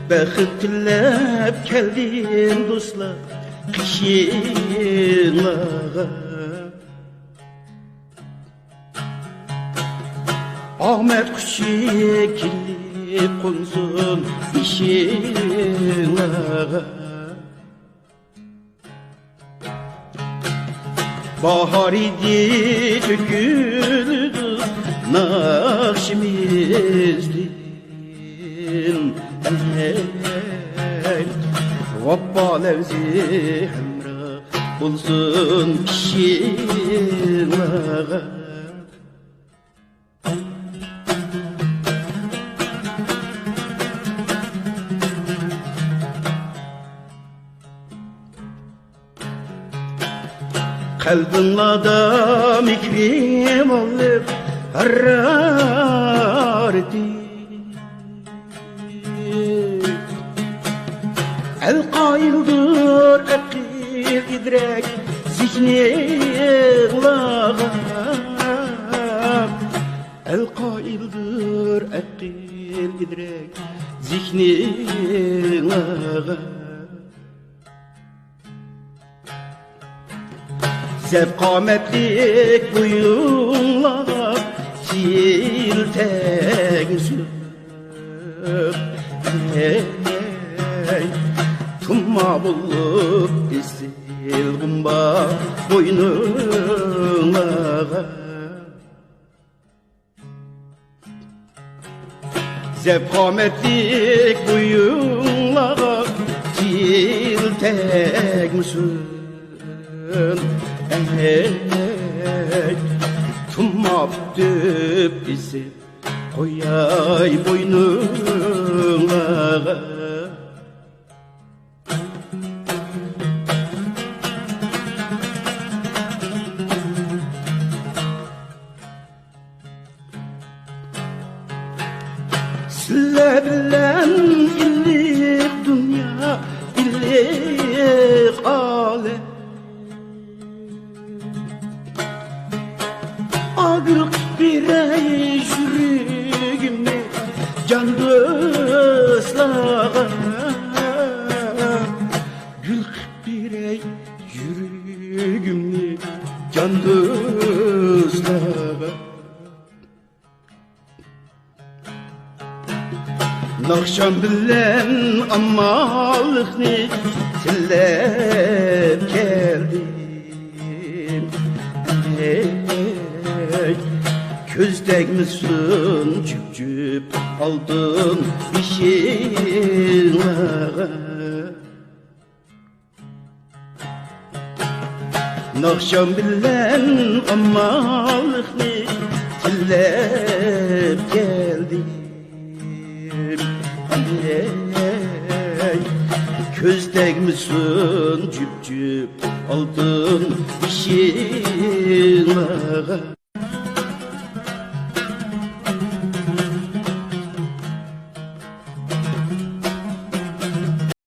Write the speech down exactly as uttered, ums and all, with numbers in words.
بەخت تىلەپ كەلدىم دوستلار قېشىڭلارغا. ئامەت قۇشى كېلىپ قونسۇن بېشىڭلارغا. باھار ئىدى تۆكۈلدى ناخشىمىزدىن. ۋاپا لەۋزى ھەمراھ بولسۇن بېشىڭلارغا. قەلبىڭلاردا مېھرىمانلىق ھارارىتى. ئەل قايىلدۇر ئەقىل ئىدراك زېھنىڭلارغا. ئەل قايىلدۇر ئەقىل ئىدراك زېھنىڭلارغا. زەپ قامەتلىك بويۇڭلار تىل تەگمىسۇن. ھەي، تۇما بولۇپ ئېسىلغۇم بار بوينۇڭلارغا. زەپ قامەتلىك بويۇڭلارغا تىل تەگمىسۇن. ئەي، تۇما پۈتۈپ ئېسىپ قوياي بوينۇڭلارغا. سىلەر بىلەن ئىللىق دۇنيا، ئىللىق ئالەم. ئا، گۈل قىلىپ بېرەي يۈرىكىمنى جان دوستلارغا. گۈل قىلىپ بېرەي يۈرىكىمنى جان دوستلارغا. ناخشام بىلەن ئامانلىقنى تىلەپ كەلدىم. ھەي، كۆز تەگمىسۇن جۈپ-جۈپ ئالتۇن بېشىڭلارغا. ناخشام بىلەن ئامانلىقنى تىلەپ كەلدىم. ئەي، كۆز تەگمىسۇن جۈپ-جۈپ ئالتۇن بېشىڭلارغا.